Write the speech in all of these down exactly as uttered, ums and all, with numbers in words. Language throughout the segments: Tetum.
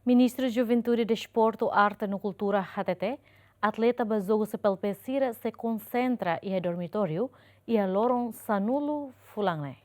Ministru Juventude, Desportu, Arte no Kultura hatete, atleta ba Jogu C P L P sira sei konsentra iha dormitóriu iha loron sanulu fulan ne'e.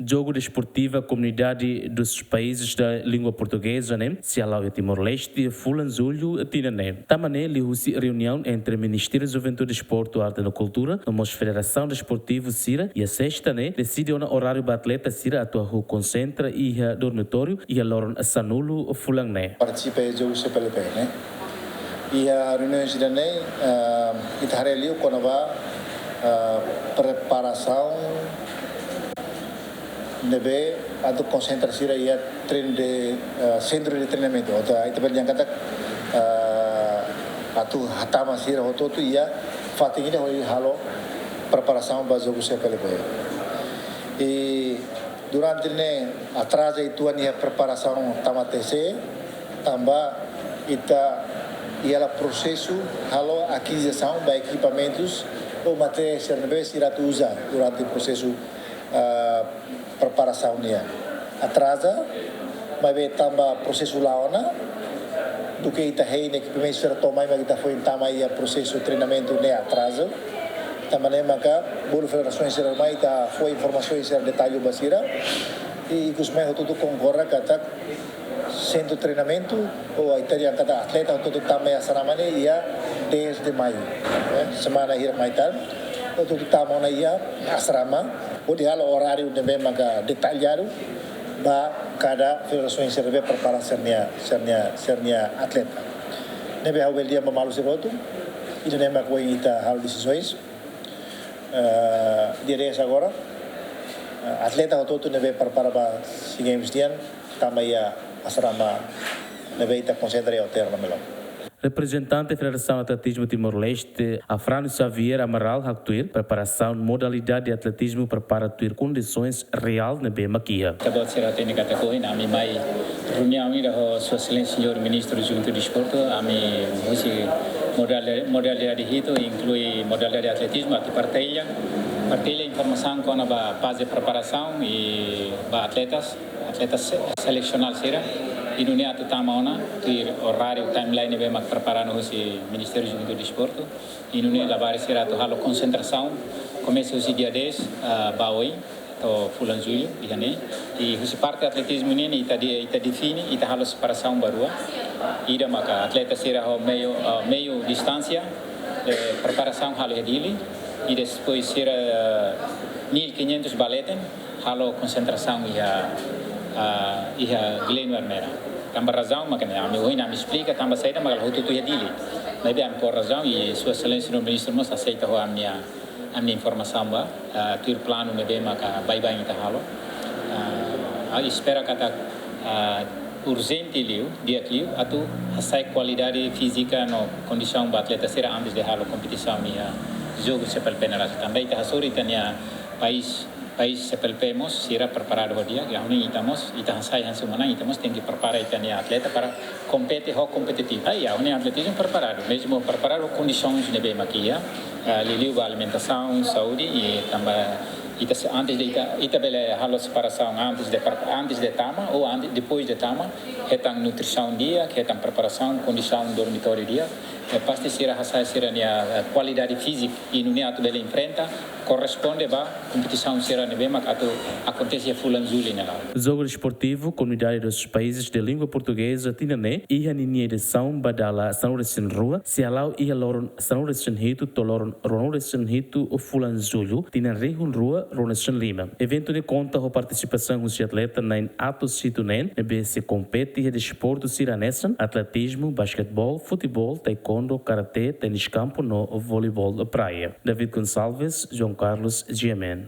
Jogu Desportiva Comunidade dos Países da Língua Portuguesa ne'e sei hala'o iha Timor-Leste fulan jullu tinan ne'e. Tanba ne'e liuhusi reuniaun entre Ministériu Juventude, Desportu, Arte no Kultura no mós Federasaun Desportivu sira iha sesta ne'e, deside ona oráriu ba atleta sira atu hahú konsentra iha dormitóriu iha loron sanulu fulan ne'e. Partisipa iha Jogu C P L P ne'e. Iha reuniaun sira ne'e, ah, ita haree liu kona-ba, ah, preparasaun ne'ebé atu konsentra sira iha trein de, ah, sentru de treinamentu. Atu, ita bele dehan katak, ah, atu hatama sira hotu-hotu iha fatin ida hodi halo preparasaun ba Jogu C P L P. I durante ne'e atraza uitoan iha preparasaun tama T C, tanba ita iha hela prosesu halo akizisaun ba ekipamentus ou materiál sira ne'ebé sira atu uza durante prosesu, ah, preparasaun nian. Atraza, maibé tanba prosesu la'o ona, duké ita hein ekipamentu sira to'o mai mak ita foin tama iha prosesu treinamentu ne'e atraza. Tanba ne'e maka bolu federasaun sira mai ita fó informasaun sira detallu ba sira. I ikus mai hotu-hotu konkorda katak sentru treinamentu, ou ita dehan katak atleta hotu-hotu tama iha asrama ne'e iha dez de maio. Eh, semana hirak mai tan, hotu-hotu tama ona iha asrama, hodi halo oráriu ne'ebé maka detalladu ba kada federasaun sira ne'ebé prepara sira-nia, sira-nia, sira-nia atleta. Ne'ebé ha'u bele dehan ba maluk sira hotu, ida-ne'e mak ohin ita halo desizaun. Eh, dia dez agora, eh, atleta hotu-hotu ne'ebé prepara ba SEA Games nian, tama iha asrama ne'ebé ita konsentra iha hotel Ramelong. Reprezentante Federasaun Atletizmu Timor-Leste, Afrânio Xavier Amaral, haktuir, preparasaun modalidade atletizmu prepara tuir kondisoens reál ne'ebé mak iha. Ita-boot sira hatene katak ohin ami mai reuniaun ida ho Sua Exelénsia Señór Ministru Juventude Desportu, ami husi modalidade, modalidade hitu, inklui modalidade atletizmu, atu partilla, partilla informasaun kona-ba faze preparasaun i ba atletas, atleta se-, selesionál sira, i nune'e atu tama ona, tuir oráriu timeline ne'ebé mak preparadu husi Ministériu Juventude Desportu, i nune'e labarik sira atu halo konsentrasaun, komesa husi dia dez, ah, ba oin, to'o fulan jullu, iha ne'e. I husi parte atletizmu nian, ita de-, ita define, ita halo separasaun ba rua. Ida maka atleta sira ho meiu, ah, meiu distánsia, eh, preparasaun halo iha Dili. I depois sira, ah, mil e quinhentos ba leten, halo konsentrasaun iha, ah, iha Glenn Vermeer. Tanba razaun maka ne'e, ami ohin ami esplika, tanba saida maka la hotu-hotu iha Dili. Maibé ami fó razaun, i Sua Exelénsia Señór Ministru mós aseita ho ami-nia, ami-nia informasaun ba, ah, tuir planu ne'ebé maka baibain ita halo. Ah, ha'u espera katak, ah, urjente liu, di'ak liu, atu hasa'e kualidade fízika no kondisaun ba atleta sira antes de halo kompetisaun iha Jogu C P L P ne'e rasik. Tanba ita hasoru ita-nia país, país C P L P mós sira preparadu ho di'ak, i ha'u hanoin ita mós, ita hasa'e hanesan manán, ita mós tenke prepara ita-nia atleta para kompete ho kompetitivu. Ai, ha'u hanoin atletizmu preparadu, mezmu preparadu ho kondisoens ne'ebé mak iha, ah, liuliu ba alimentasaun, saúde, i tanba ita se, antes de ita, ita bele halo separasaun antes de pre-, antes de tama ou antes, depois de tama, hetan nutrisaun di'ak, hetan preparasaun, kondisaun dormitóriu di'ak, eh, pasti sira hasa'e sira-nia, eh, kualidade fízika, i nune'e atu bele enfrenta, korresponde ba kompetisaun sira ne'ebé mak atu akontese fulan jullu ne'e laran. Jogu Desportivu Comunidade dos Países de Língua Portuguesa tinan ne'e, iha ninia edisaun ba dala sanulu-resin-rua, sei hala'o iha loron sanulu-resin-hitu to'o loron ruanulu-resin-hitu fulan jullu, tinan rihun rua ruanulu-resin-lima. Eventu ne'e konta ho partisipasaun husi atleta na'in atus hitu neen, ne'ebé sei kompete iha desportu sira hanesan atletizmu, basketeból, futeból, taekwondo, karate, ténis kampu no voleibol praia. David Gonçalves, João Carlos, G M N.